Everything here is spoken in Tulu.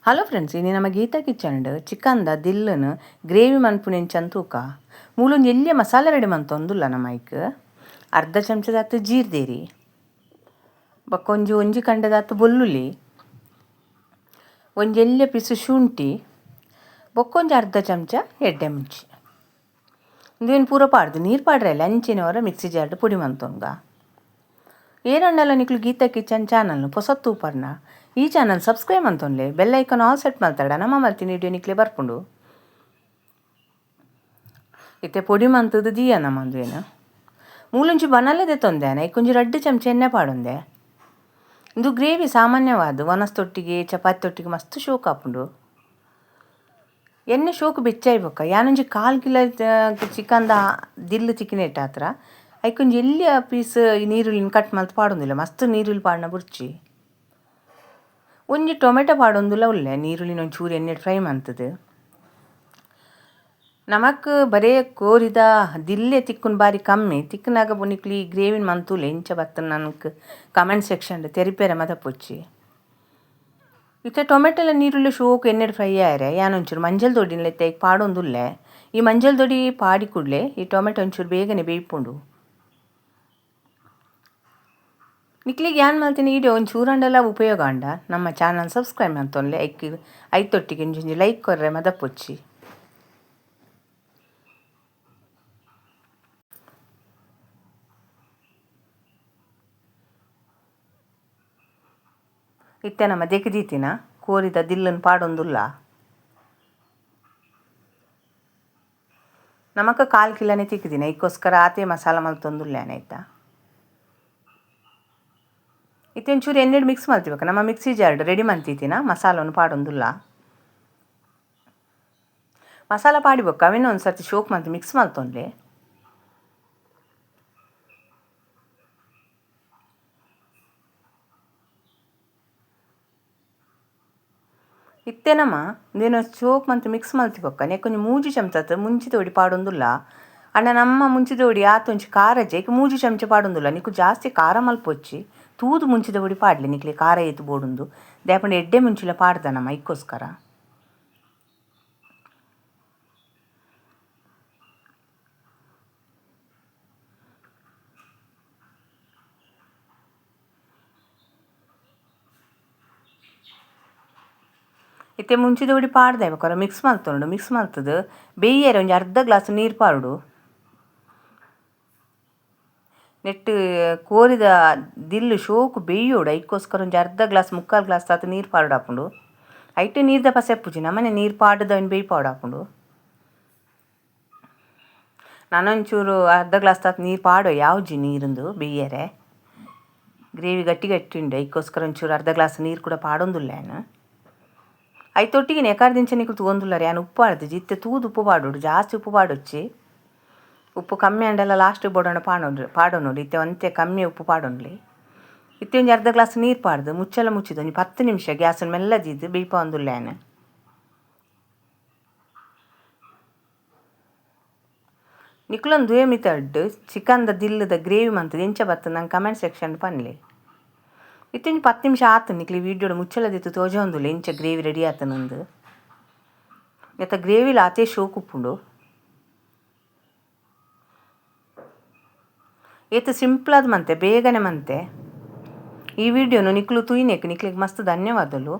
Hello friends, ಇನಿ ನಮ್ಮ ಗೀತಾ ಕಿಚನ್ ಚಿಕನ್ದ ದಿಲ್ಲನು ಗ್ರೇವಿ ಮನ್ಪುನೆಂಚ ತೂಕ ಮೂಲೊಂಜಿ ಎಲ್ಯ ಮಸಾಲೆ ರೆಡಿ ಮಂತೊಂದುಲ್ಲ ನಮ್ಮ ಐಕ್ ಅರ್ಧ ಚಮಚದಾತ್ ಜೀರ್ದೇರಿ ಬೊಕ್ಕ ಒಂಜಿ ಒಂಜಿ ಕಂಡದಾತ್ ಬೊಲ್ಲುಲಿ ಒಂಜಿ ಎಲ್ಯ ಪೀಸು ಶುಂಠಿ ಬೊಕ್ಕ ಒಂಜಿ ಅರ್ಧ ಚಮಚ ಎಡ್ಡೆ ಮುಂಚಿ ಇಂದುವೆನ್ ಪೂರ ಪಾಡ್ದು ನೀರು ಪಾಡ್ರೆ ಅಂಚಿನವರ ಮಿಕ್ಸಿ ಜಾರ್ಡ್ ಪೊಡಿ ಮಂತೊನ್ಗ. ಏರಂಡಲ ನಿಕ್ಲು ಗೀತಾ ಕಿಚನ್ ಚಾನಲ್ ಪೊಸತ್ ತೂಪರ್ನ ಈ ಚಾನಲ್ ಸಬ್ಸ್ಕ್ರೈಬ್ ಅಂತೊನ್ಲೆ bell icon all set ಮಲ್ತಡ ನಮ್ಮ ಮಲ್ತಿನ ವಿಡಿಯೋ ನಿಕ್ಲೆ ಬರ್ಪುಂಡು. ಇತ್ತೆ ಪೊಡಿ ಮಂತದ್ದು ದೀಯ ನಮ್ಮ ಅಂದುವೇನು ಮೂಲೊಂಜಿ ಬನಲದೆ ತೊಂದೆ ಐಕೊಂಜಿ ರಡ್ಡು ಚಮಚ ಎಣ್ಣೆ ಪಾಡೊಂದೆ. ಇಂದು ಗ್ರೇವಿ ಸಾಮಾನ್ಯವಾದ ಒನಸ್ ತೊಟ್ಟಿಗೆ ಚಪಾತಿ ತೊಟ್ಟಿಗೆ ಮಸ್ತ್ ಶೋಕ್ ಆಪುಂಡು. ಎಣ್ಣೆ ಶೋಕು ಬೆಚ್ಚಾಯಿ ಬೊಕ್ಕ ಯಾನೊಂಜಿ ಕಾಲು ಕಿಲೋ ಚಿಕನ್ದ ದಿಲ್ಲು ತಿಕ್ಕಿನೆಟ್ ಆತ್ರ ಐಕೊಂಜಿ ಎಲ್ಯ ಪೀಸ್ ನೀರುಳ್ಳಿನ ಕಟ್ ಮಲ್ತ್ ಪಾಡೊಂದಿಲ್ಲ ಮಸ್ತ್ ನೀರುಳ್ಳಿ ಪಾಡ್ನ ಬುಡ್ಚಿ. ಒಂಜಿ ಟೊಮೆಟೊ ಪಾಡೊಂದುಲ ಉಲ್ಲೆ ನೀರುಳ್ಳಿನ ಒಂಚೂರು ಎಣ್ಣೆ ಫ್ರೈ ಮಂತದು. ನಮಕ್ ಬರೇ ಕೋರಿದ ದಿಲ್ಲೆ ತಿಕ್ಕುನ್ ಬಾರಿ ಕಮ್ಮಿ ತಿಕ್ಕುನಾಗ ನಿಕ್ಲು ಈ ಗ್ರೇವಿನ ಮಂತುಲೆ ಇಂಚ ಬತ್ತನ ನನ್ಕ್ ಕಮೆಂಟ್ ಸೆಕ್ಷನ್ ತೆರಿಪೆರೆ ಮದಪೊಚ್ಚಿ. ಇತ್ತೆ ಟೊಮೆಟೊಲ ನೀರುಳ್ಳಿ ಶೋಕು ಎಣ್ಣೆಡ್ ಫ್ರೈ ಆಯರೆ ಯಾನೊಂಚೂರು ಮಂಜಲ್ ದೊಡಿನ ಲೆತ್ತ ಐಕ್ ಪಾಡೊಂದುಲ್ಲೆ. ಈ ಮಂಜಲ್ ದೊಡಿ ಪಾಡಿ ಕೂಡ್ಲೆ ಈ ಟೊಮೆಟೊ ಒಂಚೂರು ಬೇಗನೆ ಬೇಯ್ಪುಂಡು. ನಿಕ್ಲಿಗ್ ಯಾನ್ ಮಲ್ತಿನ ವೀಡಿಯೋ ಒಂಚೂರಂಡಲ ಉಪಯೋಗ ಆಂಡ ನಮ್ಮ ಚಾನಲ್ ಸಬ್ಸ್ಕ್ರೈಬ್ ಮಂತೊನ್ಲೆ ಐಕ್ ಐತೊಟ್ಟಿಗೆ ಒಂಜೊಂಜಿ ಲೈಕ್ ಕೊರ್ರೆ ಮದಪೊಚ್ಚಿ. ಇತ್ತೆ ನಮ್ಮ ದೆಕ್ಕಿದೀತಿನ ಕೋರಿದ ದಿಲ್ಲನ್ ಪಾಡೊಂದುಲ್ಲ. ನಮಕ್ ಕಾಲು ಕಿಲೋನೆ ತಿಕ್ಕಿದಿನ ಐಕ್ಕೋಸ್ಕರ ಆತೆ ಮಸಾಲ ಮಲ್ತೊಂದುಲ್ಲೆ ಆಯ್ತಾ. ಇತ್ತೆ ಒಂಚೂರು ಎಣ್ಣೆಡ್ ಮಿಕ್ಸ್ ಮಲ್ತಿಬೇಕು ನಮ್ಮ mixie jar ready ಮಂತಿತ್ತಿನ ಮಸಾಲವನ್ನು ಪಾಡೊಂದುಲ್ಲ. ಮಸಾಲ ಪಾಡಿಬೇಕು ಅವಿನ ಒಂದು ಸರ್ತಿ ಶೋಕ್ ಮಂತ್ ಮಿಕ್ಸ್ ಮಲ್ತೊನ್ಲೆ. ಇತ್ತೆ ನಮ್ಮ ಇಂದೇನು ಚೋಕ್ ಮಂತ್ ಮಿಕ್ಸ್ ಮಲ್ತಿಬೊಕ್ಕ ನೆಕ್ಕೊಂಜಿ ಮೂಜಿ ಚಮಚ ಮುಂಚಿತೊಡಿ ಪಾಡೊಂದುಲ್ಲ. ಅಂಡ ನಮ್ಮ ಮುಂಚಿತೊಡಿ ಆತೊಂಜಿ ಖಾರ ಐಕ್ ಮೂಜಿ ಚಮಚ ಪಾಡೊಂದುಲ್ಲ. ನಿಕ್ಕು ಜಾಸ್ತಿ ಖಾರ ಮಲ್ಪೊಚ್ಚಿ ತೂದು ಮುಂಚಿದ ಪೊಡಿ ಪಾಡ್ಲೆ ನಿಕ್ಲೆ ಖಾರ ಏತ್ ಬೋಡುಂದು ದಾಯೆಪಂಡ ಎಡ್ಡೆ ಮುಂಚಿಲ ಪಾಡ್ದ ನಮ್ಮ ಐಕ್ಕೋಸ್ಕರ. ಇತ್ತೆ ಮುಂಚಿದ ಪೊಡಿ ಪಾಡ್ದೆ ಬೊಕ್ಕ ಮಿಕ್ಸ್ ಮಲ್ತೊಂಡು ಮಿಕ್ಸ್ ಮಲ್ತದು ಬೇಯ್ಯರೆ ಒಂಜಿ ಅರ್ಧ ಗ್ಲಾಸ್ ನೀರು ಪಾಡೊಡು. ನೆಟ್ ಕೋರಿದ ದಿಲ್ಲು ಶೋಕು ಬೇಯೋಡು ಐಕ್ಕೋಸ್ಕರ ಒಂಜಿ ಅರ್ಧ ಗ್ಲಾಸ್ ಮುಕ್ಕಾಲು ಗ್ಲಾಸ್ ತಾತ ನೀರು ಪಾಡಾಪುಂಡು. ಐಟ್ ನೀರ್ದ ಪಸೆ ಇಪ್ಪುಜಿ ನಮ್ಮನೆ ನೀರು ಪಾಡ್ದು ಅವೆನ್ ಬೇಯ್ಪಾಡಾಪುಂಡು. ನಾನೊಂಚೂರು ಅರ್ಧ ಗ್ಲಾಸ್ ತಾತ ನೀರು ಪಾಡುವೆ ಯಾವುಜಿ ನೀರಿಂದು ಬೇಯ್ಯರೆ ಗ್ರೇವಿ ಗಟ್ಟಿ ಗಟ್ಟಿ ಉಂಡು ಐಕ್ಕೋಸ್ಕರ ಒಂಚೂರು ಅರ್ಧ ಗ್ಲಾಸ್ ನೀರು ಕೂಡ ಪಾಡೊಂದುಲ್ಲೆ ಯಾನ್. ಐತೊಟ್ಟಿಗೆ ನೆಕಾರ್ದಿಂಚ ನಿಕುಲು ತೂವೊಂದುಲ್ಲರ್ ಯಾನ್ ಉಪ್ಪು ಪಾಡ್ದಿಜಿ ಇತ್ತೆ ತೂದು ಉಪ್ಪು ಪಾಡೊಡು ಜಾಸ್ತಿ ಉಪ್ಪು ಪಾಡೊಚ್ಚಿ. ಉಪ್ಪು ಕಮ್ಮಿ ಆಂಡಲ ಲಾಸ್ಟ್ ಬೋಡೋಣ ಪಾಡೊನ್ರಿ ಪಾಡೊನೊಲಿ ಇತ್ತೆ ಒಂತೆ ಕಮ್ಮಿ ಉಪ್ಪು ಪಾಡೊನ್ಲಿ. ಇತ್ತೆ ಒಂಜಿ ಅರ್ಧ ಗ್ಲಾಸ್ ನೀರು ಪಾಡ್ದು ಮುಚ್ಚಲ ಮುಚ್ಚಿದ್ ಒಂಜಿ 10 ನಿಮಿಷ ಗ್ಯಾಸ್ ಮೆಲ್ಲ ದೀದ್ ಬೇಯ್ಪಾವೊಂದುಲ್ಲೆ ಯಾನ್. ನಿಕುಲೊಂದು ದುಯೆ ಮಿತರ್ಡ್ ಚಿಕನ್ದ ದಿಲ್ಲುದ ಗ್ರೇವಿ ಮಂತುದು ಎಂಚ ಬತ್ತುಂದು ನಂಕ್ ಕಮೆಂಟ್ ಸೆಕ್ಷನ್ ಪನ್ಲೆ. ಇತ್ತೆ ಒಂಜಿ 10 ನಿಮಿಷ ಆತು ನಿಕ್ಲೆ ವೀಡಿಯೋಡು ಮುಚ್ಚಲ ದೀತ್ ತೋಜೊಂದುಲ್ಲೆ ಎಂಚ ಗ್ರೇವಿ ರೆಡಿ ಆತುಂದು. ನೆತ್ತ ಗ್ರೇವಿಲ ಆತೇ ಶೋಕು ಉಪ್ಪುಂಡು. ಏತ್ ಸಿಂಪಲ್ ಆದ್ ಮಂತೆ ಬೇಗನೆ ಮಂತೆ. ಈ ವಿಡಿಯೋನು ನಿಕ್ಲು ತೂಯಿನೆಕ್ ನಿಕ್ಲೆಗ್ ಮಸ್ತ್ ಧನ್ಯವಾದಲು.